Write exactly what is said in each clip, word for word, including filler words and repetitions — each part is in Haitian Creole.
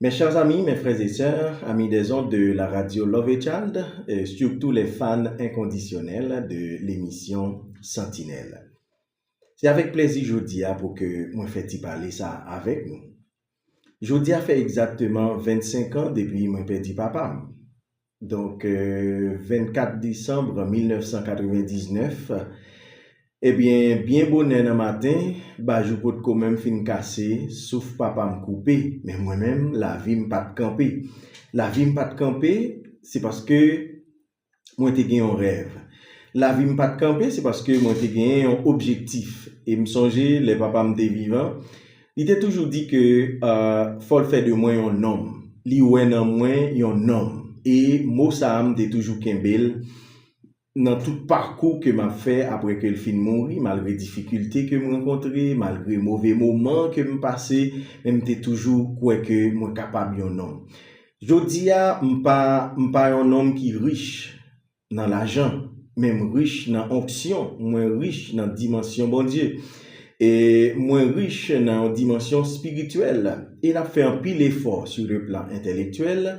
Mes chers amis, mes frères et sœurs, amis des ondes de la radio Love a Child, et surtout les fans inconditionnels de l'émission Sentinelle. Se avèk plezi jodi a pou ke mwen fè ti pale sa avèk nou. Jodi a fè egzakteman vennsenk an depi mwen pèdi papa m. Donk, euh, vennkat desanm mil nèf san katrevendiznèf, ebyen, byen bonè nan maten, bajou potko menm fin kase, souf papa m koupe, men mwen menm, lavi m pa t kanpe. Lavi m pa t kanpe, se paske mwen te gen yon rèv. Lavi m pa t kanpe, se paske mwen te gen yon objektif. E m sonje, lè papa m te vivan, li te toujou di ke, euh, fò l fè de mwen yon nonm. Li wè nan mwen yon nonm. E mo sa a, m te toujou kenbe l nan tout pakou ke m ap fè apre ke l fin mouri, malgre difikilte ke m rankontre, malgre move moman ke m pase, men m te toujou kwè ke mwen kapab yon nonm. Jodi a, m pa, m pa yon nonm ki rich nan lajan, men m rich nan onksyon, mwen rich nan dimansyon Bondye. E mwen rich nan yon dimansyon espirityèl. E n ap fè anpil efò sur le plan entèlektyèl.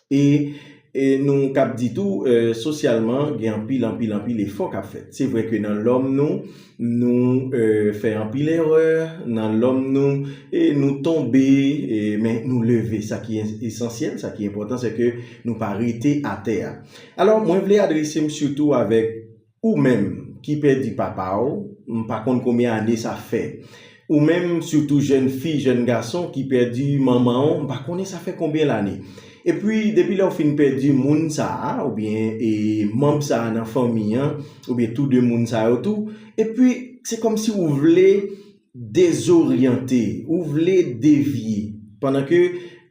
E, e nou kab di tou, euh, sosyalman, gen anpil, anpil, anpil efò k ap fèt. Se vre ke nan lòm nou, nou, euh, fè anpil erè, nan lòm nou, e nou tonbe, e, men nou leve. Sa ki es-, esansyèl, sa ki enpòtan, se ke nou pa rete atè a. Alò, mwen vle adrese m sitou avèk ou menm ki pèdi papa w, m pa konn konbyen ane sa fè. Ou menm, sitou jèn fi, jèn gason ki pèdi manman w, m pa konnen sa fè konbyen lane. Epi, depi lè w fin pèdi moun sa a, oubyen, e, manm sa a nan fanmi an, oubyen tou de moun sa yo tou, epi, se kòmsi ou vle dezoryante, ou vle devye, pandan ke,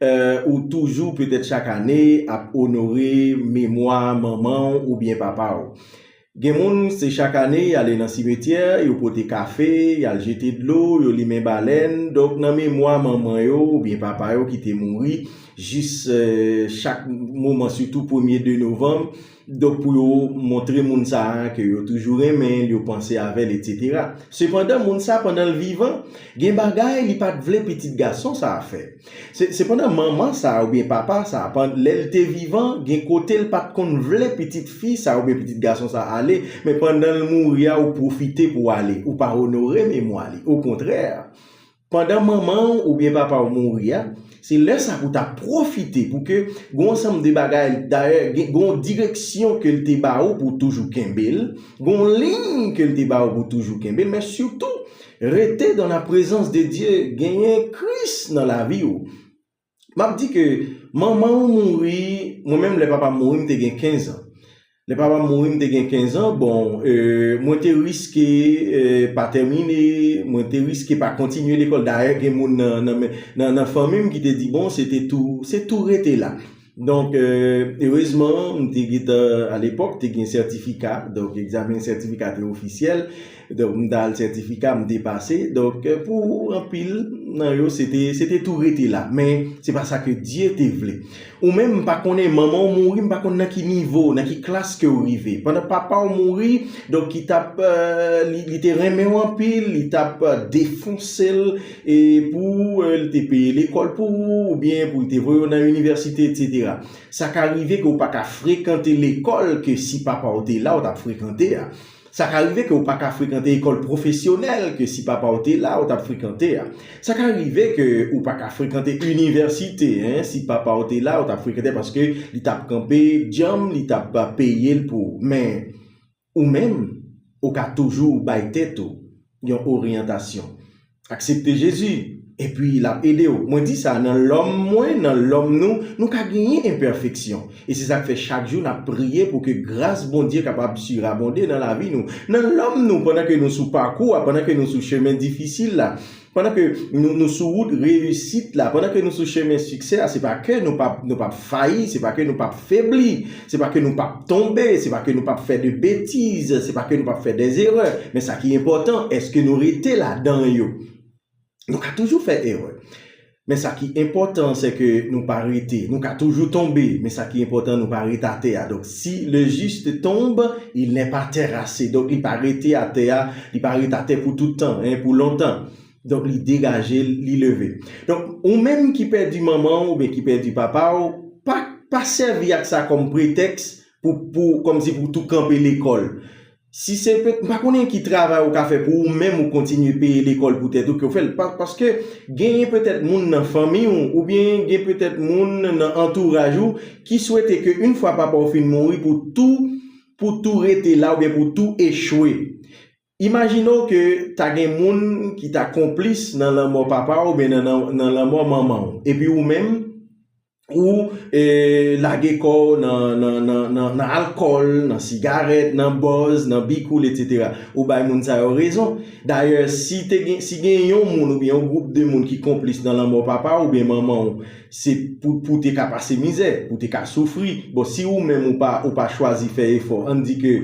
euh, ou toujou, petèt chak ane, ap onore memwa manman w oubyen papa w. Gen moun, se chak ane, y ale nan simetyè, yo pote kafe, y al jete dlo, yo limen balèn. Donk, nan memwa manman yo oubyen papa yo ki te mouri, jis, euh, chak moman, sitou premye de novanm, donk, pou yo montre moun sa a ke yo toujou renmen l, yo panse avè l, etsetera. Sepandan, moun sa a, pandan l vivan, gen bagay li pa t vle pitit gason sa a fè. Se, sepandan, manman sa a oubyen papa sa a, pan-, lè l te vivan, gen kote l pa t konn vle pitit fi sa a oubyen pitit gason sa a ale, men pandan l mouri a, ou pwofite pou w ale, ou pa onore memwa li. Okontrè, pandan manman w oubyen papa w mouri a, se lè sa a pou w ta pwofite, pou ke gen yon ansanm de bagay, dayè, gen, gen yon direksyon ke l te ba ou pou w toujou kenbe l, gen yon liy ke l te ba ou pou w toujou kenbe l, men sitou, rete dans la présence de Dieu, genyen Kris nan lavi w. M ap di ke manman w mouri, mwen menm lè papa m mouri, m te gen kenz an. Lè papa m mouri, m te gen kenz an, bon, euh, mwen te riske, euh, pa tèmine, mwen te riske pa kontinye lekòl. Dayè, gen moun nan, nan, nan, nan fanmi m ki te di, bon, se te tou, se tou rete la. Donk, euh, erezman, m te gentan, alepòk, te gen sètifika, donk egzamen sètifika te ofisyèl. Donk, m t al sètifika, m te pase. Donk, euh, pou anpil nan yo, se te, se te tou rete la. Men, se pa sa ke Dye te vle. Ou menm, m pa konnen, manman w mouri, m pa konn nan ki nivo, nan ki klas ke w rive. Pandan papa w mouri, donk, ki t ap, euh, li, li te renmen w anpil, li t ap, euh, defonse l, e pou, euh, li te peye lekòl pou ou, oubyen pou li te voye w nan inivèsite, etsetera. Sa ka rive ke w pa ka frekante lekòl ke si papa w te la, w t ap frekante a. Sa ka rive ke w pa ka frekante ekòl pwofesyonèl ke si papa w te la, w t ap frekante a. Sa ka rive ke ou pa ka frekante inivèsite, en, si papa w te la, w t ap frekante, paske li t ap kanpe djanm, li t ap peye l pou ou. Men, ou menm, ou ka toujou bay tèt ou yon oryantasyon. Aksepte Jezi, epi l ap ede w. Mwen di sa, nan lòm mwen, nan lòm nou, nou ka genyen enpèfeksyon. E se sa k fè chak jou n ap priye pou ke gras Bondye kapab sirabonde nan lavi nou. Nan lòm nou, pandan ke nou sou pakou a, pandan ke nou sou chemen difisil la, pandan ke nou, nou sou wout reyisit la, pandan ke nou sou chemen siksè a, se pa ke nou p ap, nou p ap fayi, se pa ke nou p ap febli, se pa ke nou p ap tonbe, se pa ke nou p ap fè de betiz, se pa ke nou p ap fè dèzerè. Men sa ki enpòtan, èske nou rete ladan yo? Nou ka toujou fè erè. Men sa ki enpòtan, se ke nou pa rete. Nou ka toujou tonbe, men sa ki enpòtan, nou pa rete atè a. Donk, si le juste tombe, il n'est pas terrassé. Donk, li pa rete atè a, li pa rete atè pou tout tan, en, pou lontan. Donk, li degaje l, li leve. Donk, ou menm ki pèdi manman w oubyen ki pèdi papa w, pa, pa sèvi ak sa kòm pretèks pou, pou, kòmsi pou tou kanpe lekòl. Si se pe, m pa konnen ki travay ou ka fè pou ou menm ou kontinye peye lekòl pou tèt ou ke w fè l. Pa, paske genyen petèt moun nan fanmi w, oubyen gen petèt moun nan antouraj ou ki swete ke yon fwa papa w fin mouri pou tou, pou tou rete la oubyen pou tou echwe. Imajine w ke ta gen moun ki ta konplis nan lanmò papa w oubyen nan, nan, nan lanmò manman w. Epi ou menm, ou e, lage kò w nan, nan, nan, nan, nan alkòl, nan sigarèt, nan bòz, nan bikoul, etsetera. Ou bay moun sa yo rezon. Dayè, si te gen, si gen yon moun oubyen yon gwoup de moun ki konplis nan lanmò papa w oubyen manman w, se pou, pou te ka pase mizè, pou te ka soufri. Bon, si ou menm ou pa, ou pa chwazi fè efò, ann di ke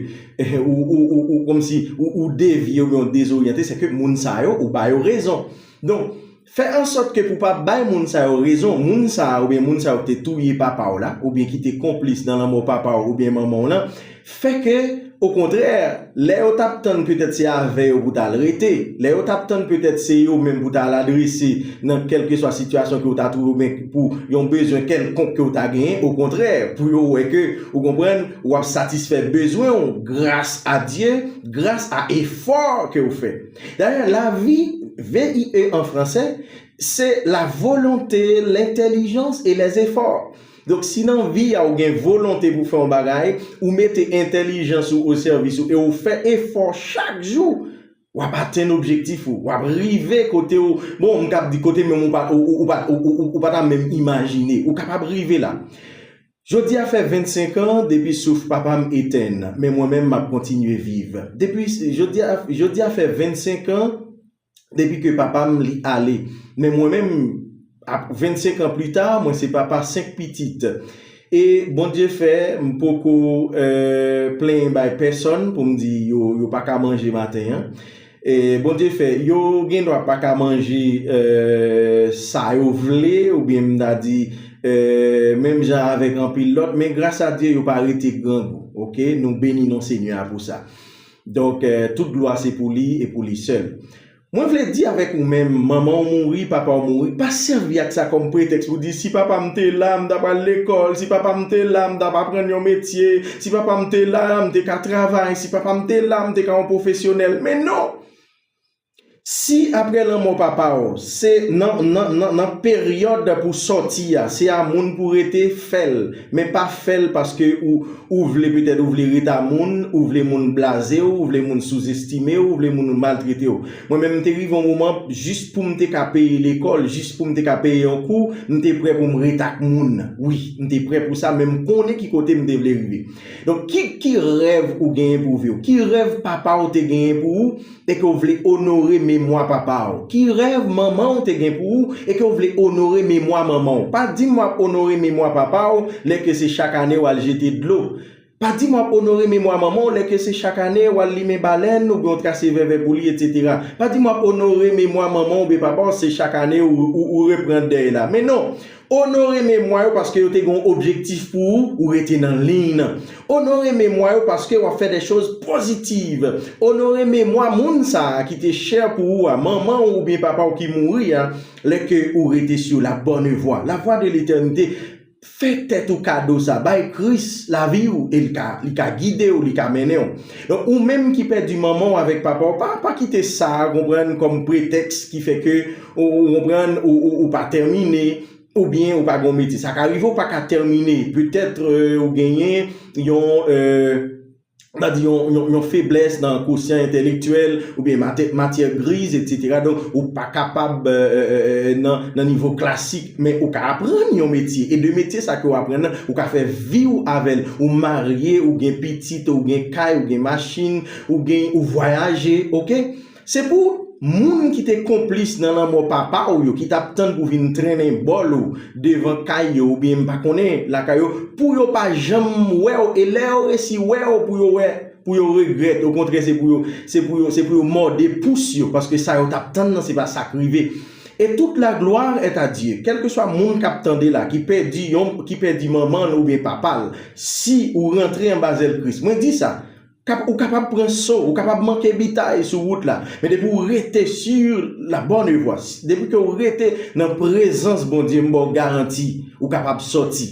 ou, ou, ou, ou, kòmsi ou, ou devye oubyen ou dezoryante, se ke moun sa yo, ou ba yo rezon. Donk, fè ansòt ke pou pa bay moun sa yo rezon, moun sa a oubyen moun sa yo ki te touye papa w la, oubyen ki te konplis nan lanmò papa w oubyen manman w lan, fè ke, okontrè, lè yo t ap tann petèt se avè yo pou t al rete, lè yo t ap tann petèt se yo menm pou t al adrese nan kèlkeswa sitiyasyon ke w ta twouve w, oubyen pou yon bezwen kèlkonk ke w ta genyen, okontrè, pou yo wè ke, ou konprann, w ap satisfè bezwen w gras a Dye, gras a efò ke w fè. Dayè, lavi, V I E an fransè, se la volonté, l'intelligence et les efforts. Donk, si nan vi a ou gen volonte pou fè yon bagay, ou mete entèlijans ou o sèvis ou e ou fè efò chak jou, w ap atenn objektif ou, w ap rive kote ou, bon, m kab di kote menm ou pa, ou, ou, ou pa, ou, ou, ou, ou pa ta menm imajine, ou kapab rive la. Jodi a fè vennsenk an depi souf papa m etenn, men mwen menm m ap kontinye viv. Depi jodi a, jodi a fè vennsenk an depi ke papa m li ale. Men mwen menm, ap, vennsenk an pli ta, mwen se papa senk pitit. E Bondye fè, m poko, euh, plenyen bay pèsòn pou m di yo, yo pa ka manje maten an. E Bondye fè, yo gen dwa pa ka manje, euh, sa yo vle, oubyen m ta di, euh, menm jan avèk anpil lòt, men gras a Dye, yo pa rete grangou, oke? Nou beni non Senyè a pou sa. Donk, euh, tout glwa se pou li e pou li sèl. Mwen vle di avèk ou menm, manman w mouri, papa w mouri, pa sèvi ak sa kòm pretèks pou di, si papa m te la, m ta pral lekòl, si papa m te la, m ta pa pran yon metye, si papa m te la, m te ka travay, si papa m te la, m te ka yon pwofesyonèl. Men non! Si apre lanmò papa w, se nan, nan, nan, nan peryòd pou sòti a, se a moun pou rete, fè l, men pa fè l paske ou, ou vle, petèt ou vle ret a moun, ou vle moun blaze w, ou vle moun souzestime w, ou vle moun maltrete w. Mwen menm, m te rive yon moman, jis pou m te ka peye lekòl, jis pou m te ka peye yon kou, m te prè pou m ret ak moun. Wi, m te prè pou sa, men m konnen ki kote m te vle rive. Donk, ki, ki rèv ou genyen pou vi w? Ki rèv papa w te genyen pou ou e ke w vle onore memwa papa w? Ki rèv manman w te gen pou ou e ke w vle onore memwa manman w? Pa di m w ap onore memwa papa w lè ke se chak ane w al jete dlo. Pa di m w ap onore memwa manman w lè ke se chak ane w al limen balèn oubyen w trase vèvè pou li, etsetera. Pa di m w ap onore memwa manman w oubyen papa w se chak ane ou, ou, ou reprann dèy la. Men non, onore memwa yo paske yo te gen yon objektif pou ou, ou rete nan liy nan. Onore memwa yo paske w ap fè de choz pozitiv. Onore memwa moun sa a ki te chè pou ou a, manman w oubyen papa w ki mouri a, lè ke ou rete sou la bòn vwa, la vwa de letènite. Fè tèt ou kado sa, bay Kris lavi w e li ka, li ka gide w, li ka mennen w. Donk, ou menm ki pèdi manman w avèk papa w, pa, pa kite sa a, konprann, kòm pretèks ki fè ke ou, ou konprann, ou, ou, ou pa tèmine, oubyen ou pa gen yon metye. Sa ka rive ou pa ka tèmine. Petèt, euh, ou genyen yon, euh, n a di yon, yon, yon feblès nan kosyan entèlektyèl oubyen matyè, matyè griz, etsetera. Donk, ou pa kapab, euh, euh, euh, nan, nan nivo klasik, men ou ka aprann yon metye. E de metye sa ke w aprann nan, ou ka fè vi w avè l. Ou marye, ou gen pitit, ou gen kay, ou gen machin, ou gen, ou vwayaje, oke? Se pou moun ki te konplis nan lanmò papa w yo, ki t ap tann pou vin trennen bòl ou devan kay yo, oubyen m pa konnen, lakay yo, pou yo pa janm wè w, e lè yo resi wè w, pou yo wè, pou yo regrèt. Okontrè, se pou yo, se pou yo, se pou yo mòde pous yo, paske sa yo t ap tann nan, se pa sa k rive. Et toute la gloire est à Dieu. Kèlkeswa moun k ap tande la, ki pèdi yon, ki pèdi manman l oubyen papa l, si ou rantre anba zèl Kris, mwen di sa, Kap-, ou kapab pran so, ou kapab manke bitay sou wout la. Men depi w rete sur la bonne voie, depi ke w rete nan prezans Bondye, m ba w garanti, ou kapab sòti.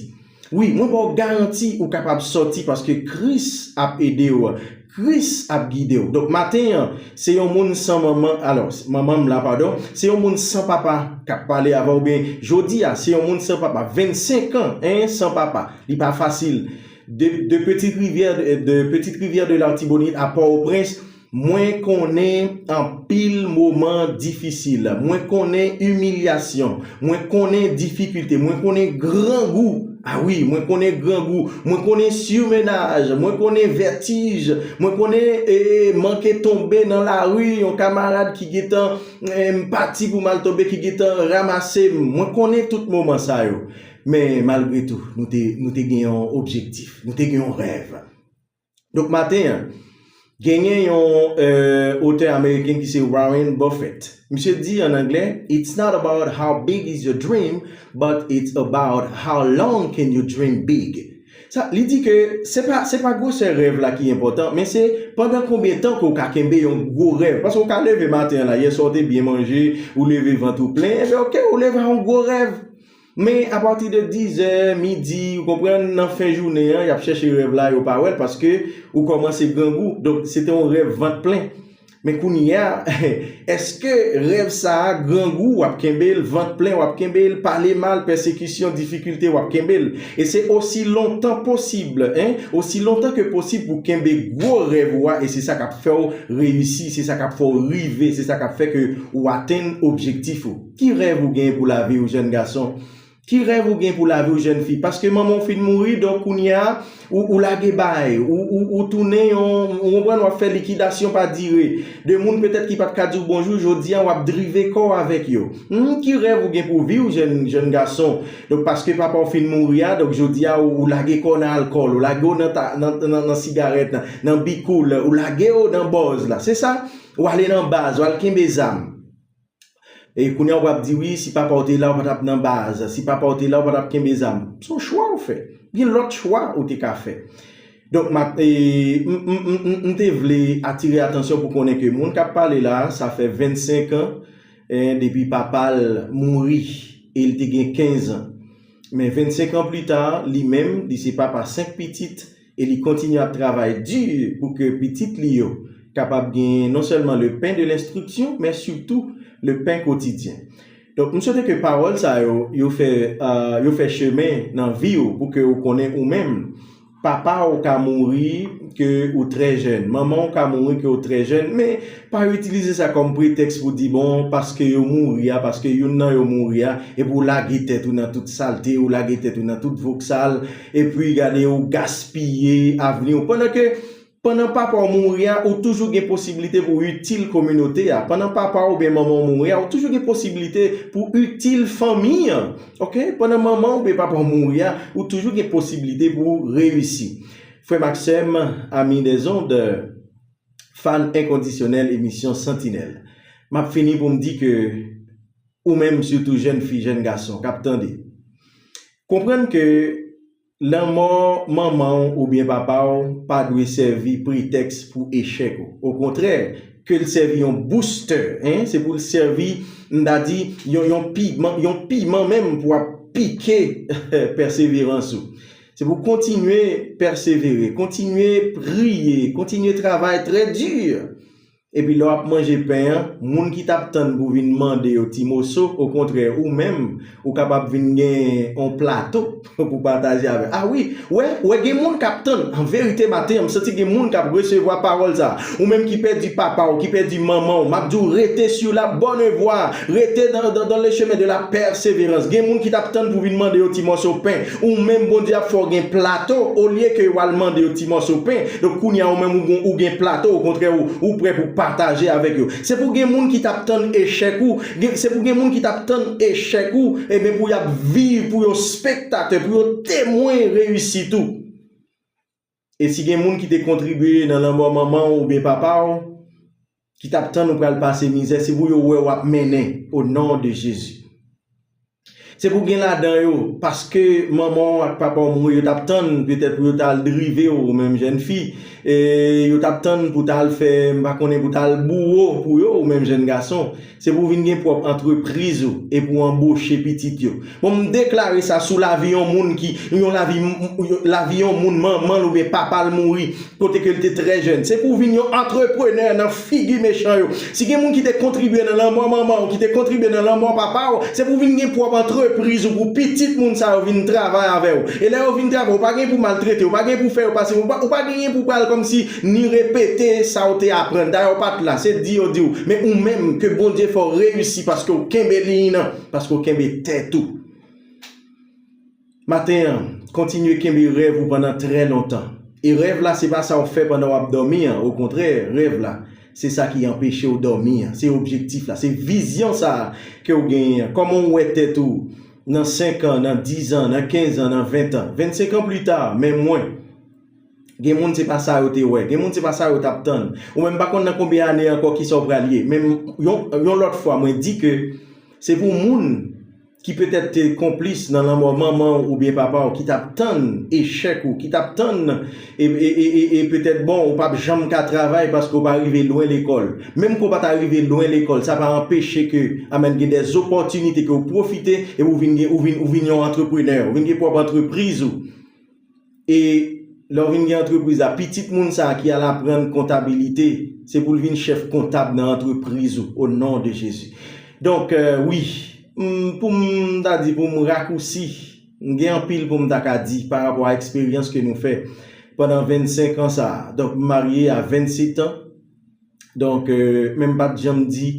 Wi, mwen ba w garanti ou kapab sòti paske Kris ap ede w. Kris ap gide w. Donk, maten an, se yon moun san manman, alò, manman m la, padon, se yon moun san papa k ap pale avè w, oubyen jodi a, se yon moun san papa, vennsenk an, en, san papa. Li pa fasil. De, de Petite Rivière, de Petite Rivière de l'Artibonite à Port-au-Prince, mwen konnen anpil moman difisil. Mwen konnen imilyasyon. Mwen konnen difikilte. Mwen konnen grangou. A wi, mwen konnen grangou. Mwen konnen sirmenaj. Mwen konnen vètij. Mwen konnen, e, manke tonbe nan lari, yon kamarad ki gentan, e, m pati pou m al tonbe, ki gentan ranmase m. Mwen konnen tout moman sa yo. Men malgre tou, nou te, nou te gen yon objektif. Nou te gen yon rèv. Donk, maten an, genyen yon, e, otè ameriken ki se Warren Buffett. Misye di an anglè, "It's not about how big is your dream, but it's about how long can you dream big." Sa, li di ke se pa, se pa gwosè rèv la ki enpòtan, men se pandan konbyen tan ke w ka kenbe yon gwo rèv. Paske w ka leve maten an la, yè swa w te byen manje, ou leve vant ou plen, enben, oke, ou leve a yon gwo rèv. Men apati de dizè, midi, ou konprann, nan fen jounen an, y ap chèche rèv la, yo pa wè l paske ou kòmanse grangou. Donk, se te yon rèv vant plen. Men kounye a, èske rèv sa a, grangou, w ap kenbe l, vant plen, w ap kenbe l, pale mal, pèsekisyon, difikilte, w ap kenbe l? E se osi lontan posib, en, osi lontan ke posib pou kenbe gwo rèv ou a, e se sa k ap fè w reyisi, se sa k ap fè w rive, se sa k ap fè ke ou atenn objektif ou. Ki rèv ou gen pou lavi w, jèn gason? Ki rèv ou gen pou lavi w, jèn fi? Paske manman w fin mouri, donk kounye a, ou, ou lage bay, ou, ou, ou tounen yon, ou konprann, w ap fè likidasyon pa dire. De moun petèt ki pa t ka di w bonjou, jodi a w ap drive kò w avèk yo. Hmm, ki rèv ou gen pou vi w, jèn, jèn gason? Donk, paske papa w fin mouri a, donk jodi a, ou, ou lage kò w nan alkòl, ou lage w nan, ta- nan, nan, nan sigarèt, nan, nan bikoul, ou lage w nan bòz la. Se sa? Ou ale nan baz, ou al kenbe zam. E kounye a w ap di, "Wi, si papa w te la, w pa t ap nan baz. Si papa w te la, w pa t ap kenbe zam." Se yon chwa w fè. Gen lòt chwa ou te ka fè. Donk, m ap, e, m, m, m, m, m te vle atire atansyon pou konnen ke moun k ap pale la, sa fè vennsenk an, en, depi papa l mouri, e l te gen kenz an. Men vennsenk an pli ta, li menm, li se papa senk pitit, e li kontinye ap travay di pou ke pitit li yo kapab gen non sèlman le pain de l'instruction, men sitou le pain quotidien. Donk, m swete ke pawòl sa yo, yo fè, euh, yo fè chemen nan vi w pou ke ou konnen ou menm. Papa w ka mouri ke ou trè jèn, manman w ka mouri ke ou trè jèn, men pa itilize sa kòm pretèks pou di, bon, paske yo mouri a, paske youn nan yo mouri a, epi ou lage tèt ou nan tout salte, ou lage tèt ou nan tout voksal, epi gade ou gaspiye avni w. Pandan ke, pandan papa w mouri a, ou toujou gen posiblite pou w itil kominote a. Pandan papa w oubyen manman w mouri a, ou toujou gen posiblite pou w itil fanmi an. Oke? Pandan manman w oubyen papa w mouri a, ou toujou gen posiblite pou w reyisi. Frè m ak sè m, amis des ondes, fan enkondisyonèl emisyon Santinèl. M ap fini pou m di ke ou menm, sitou jèn fi, jèn gason k ap tande, konprann ke lanmò manman w oubyen papa w pa dwe sèvi pretèks pou echèk ou. Okontrè, ke l sèvi yon booster, en, se pou l sèvi, m ta di, yon, yon piman, yon piman menm pou ap pike pèseverans ou. Se pou kontinye pèsevere, kontinye priye, kontinye travay trè di. Epi lè w ap manje pen an, moun ki t ap tann pou vin mande yo ti moso, okontrè, ou menm, ou kapab vin gen yon plato pou pataje avè. A wi, wè, wè, gen moun k ap tann. An verite, maten an, m santi gen moun k ap resevwa pawòl sa. Ou menm ki pèdi papa w, ki pèdi manman w, m ap di w rete sur la bonne voie, rete dans, dans, dans le chemin de la persévérance. Gen moun ki t ap tann pou vin mande yo ti mòso pen. Ou menm, Bondye ap fè w gen plato, olye ke yo al mande yo ti mòso pen. Donk, kounye a, ou menm, ou gen, ou gen plato, okontrè, ou, ou prè pou pataje avèk yo. Se pou gen moun ki t ap tann echèk ou, gen, se pou gen moun ki t ap tann echèk ou, ebyen, pou y ap viv, pou yo spektatè, pou yo temwen reyisit ou. E si gen moun ki te kontribye nan lanmò manman w oubyen papa w, ki t ap tann ou pral pase mizè, se pou yo wè w ap mennen, au nom de Jésus. Se pou gen ladan yo, paske manman w ak papa w mouri, yo t ap tann petèt pou yo t al drive w, ou menm jèn fi, e yo t ap tann pou w t al fè, m pa konnen, pou w t al bouro pou yo, ou menm jèn gason. Se pou w vin gen pwòp antrepriz ou e pou w anboche pitit yo. Bon, m deklare sa sou lavi yon moun ki, yon lavi, lavi yon moun, manman l oubyen papa l mouri, kote ke l te trè jèn. Se pou w vin yon antreprenè nan figi mechan yo. Si gen moun ki te kontribye nan lanmò manman w, ki te kontribye nan lanmò papa w, se pou w vin gen pwòp antrepriz ou pou pitit moun sa yo vin travay avè w. E lè yo vin travay, ou pa gen pou maltrete, ou pa gen pou fè yo pase, ou pa, ou pa genyen pou pral kòmsi ni repete sa w te aprann. Dayè, w pa t la, se di yo di w. Men ou menm, ke Bondye fè w reyisi paske w kenbe liy nan, paske w kenbe tèt ou. Maten an, kontinye kenbe rèv ou pandan trè lontan. E rèv la, se pa sa w fè pandan w ap dòmi an. Okontrè, rèv la, se sa ki anpeche w dòmi an. Se objektif la, se vizyon sa a ke w genyen an. Kòman w wè tèt ou nan senk an, nan diz an, nan kenz an, nan ven an? Vennsenk an pli ta, men mwen, gen moun se pa sa yo te wè. Gen moun se pa sa yo t ap tann. Ou menm pa konn nan konbyen ane ankò kisa w pral ye. Men yon, yon lòt fwa, mwen di ke se pou moun ki petèt te konplis nan lanmò manman w oubyen papa w, ki t ap tann echèk ou, ki t ap tann, e, e, e, e, e petèt, bon, ou p ap janm ka travay paske w pa rive lwen lekòl. Menm ke w pa ta rive lwen lekòl, sa pa anpeche ke, amèn, gen dè zopòtinite ke w pwofite e ou vin gen, ou vin, ou vin yon antreprenè, ou vin gen pwòp antrepriz ou. E lè w vin gen antrepriz la, pitit moun sa a ki al aprann kontabilite, se pou l vin chèf kontab nan antrepriz ou, o non de Jezi. Donk, euh, wi, m, pou m ta di, pou m rakousi, m gen anpil pou m ta ka di pa rapò a eksperyans ke nou fè pandan vennsenk an sa a. Donk, m marye a vennsetan. Donk, euh, men m pa t janm di,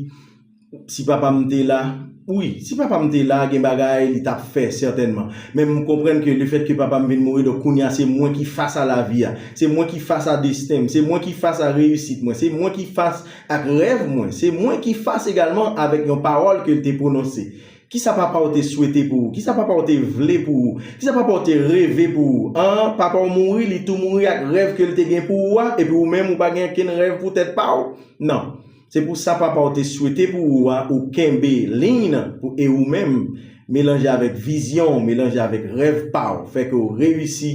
si papa m te la, wi, si papa m te la, gen bagay li t ap fè, sètènman. Men m konprann ke lefètke papa m vin mouri, donk kounye a se mwen ki fas a lavi a. Se mwen ki fas a desten m. Se mwen ki fas a reyisit mwen. Se mwen ki fas ak rèv mwen. Se mwen ki fas egalman avèk yon pawòl ke l te pwononse. Kisa papa w te swete pou ou? Kisa papa w te vle pou ou? Kisa papa w te reve pou ou? An, papa w mouri, li tou mouri ak rèv ke l te gen pou ou a, epi ou menm ou pa gen okenn rèv pou tèt pa w? Non. Se pou sa papa w te swete pou ou a, ou kenbe liy nan, pou, e ou menm, melanje avèk vizyon w, melanje avèk rèv pa w, fè ke w reyisi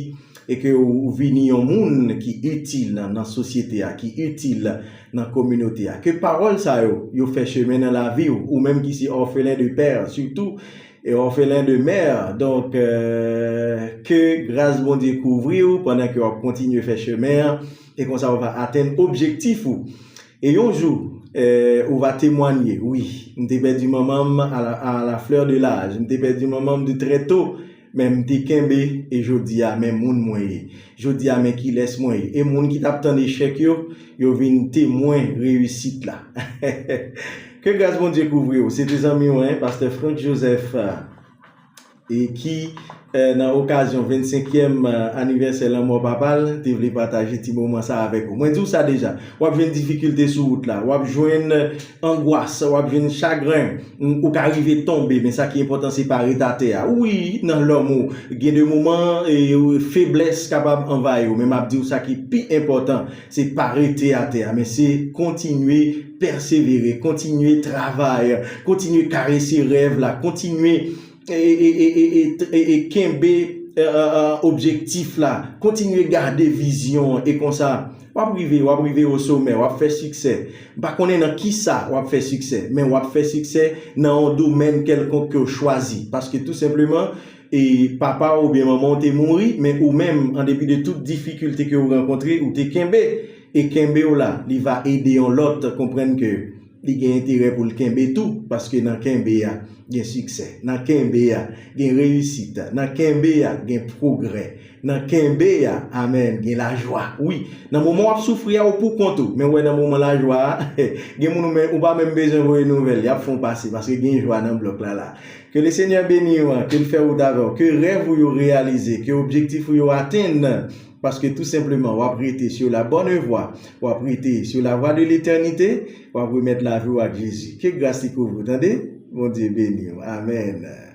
e ke ou, ou vini yon moun ki itil nan, nan sosyete a, ki itil nan kominote a. Ke pawòl sa yo, yo fè chemen nan lavi w, ou menm ki se orphelin de père, surtout, e orphelin de mère. Donk, euh, ke gras Bondye kouvri w pandan ke w ap kontinye fè chemen an, e konsa w va atenn objektif ou. E yon jou, euh, ou va temwanye, wi, m te pèdi manman m à la, à la fleur de l'âge, m te pèdi manman m de très tôt, men m te kenbe, e jodi a, men moun mwen ye. Jodi a, men kilès mwen ye. E moun ki t ap tann echèk yo, yo vin temwen reyisit la. Ke gras Bondye kouvri w. Se te zanmi w, en, pastè Franck Joseph, e ki, eh, nan okazyon vennsenkyèm, eh, anivèsè lanmò papa l, te vle pataje ti moman sa avèk ou. Mwen di w sa deja, w ap jwenn difikilte sou wout la, w ap jwenn, eh, angwas, w ap jwenn chagren, m, ou ka rive tonbe, men sa ki enpòtan se pa ret atè a. Wi, nan lòm ou, gen de moman, e, feblès kapab anvayi w, men m ap di w sa ki pi enpòtan, se pa rete atè a, men se kontinye pèsevere, kontinye travay, kontinye karese rèv la, kontinye e, e, e, e, e, e, e kenbe, e, e, e, objektif la, kontinye gade vizyon an, e konsa, w ap rive, w ap rive o somè, w ap fè siksè. M pa konnen nan kisa w ap fè siksè, men w ap fè siksè nan yon domèn kèlkonk ke w chwazi, paske tou senpleman, e papa w oubyen manman w te mouri, men ou menm, an depi de tout difikilte ke w rankontre, ou te kenbe, e kenbe w la, li va ede yon lòt konprann ke li gen enterè pou l kenbe tou, paske nan kenbe a, gen siksè. Nan kenbe a, gen reyisit. Nan kenbe a, gen pwogrè. Nan kenbe a, amèn, gen lajwa. Wi, nan moman w ap soufri a, ou pou kont ou. Men w wè nan moman lajwa a, gen moun ou men, ou pa menm bezwen voye nouvèl, y ap fè w pase, paske gen jwa nan blòk la la. Ke le Senyè beni w, ke l fè wout avè w, ke rèv ou yo reyalize, ke objektif ou yo atenn, paske tou senpleman, w ap rete sur la bonne voie, w ap rete sur la voie de l'éternité, w ap remèt lavi w ak Jezi. Ke gras li kouvri w, tande? Bondye beni w. Amèn.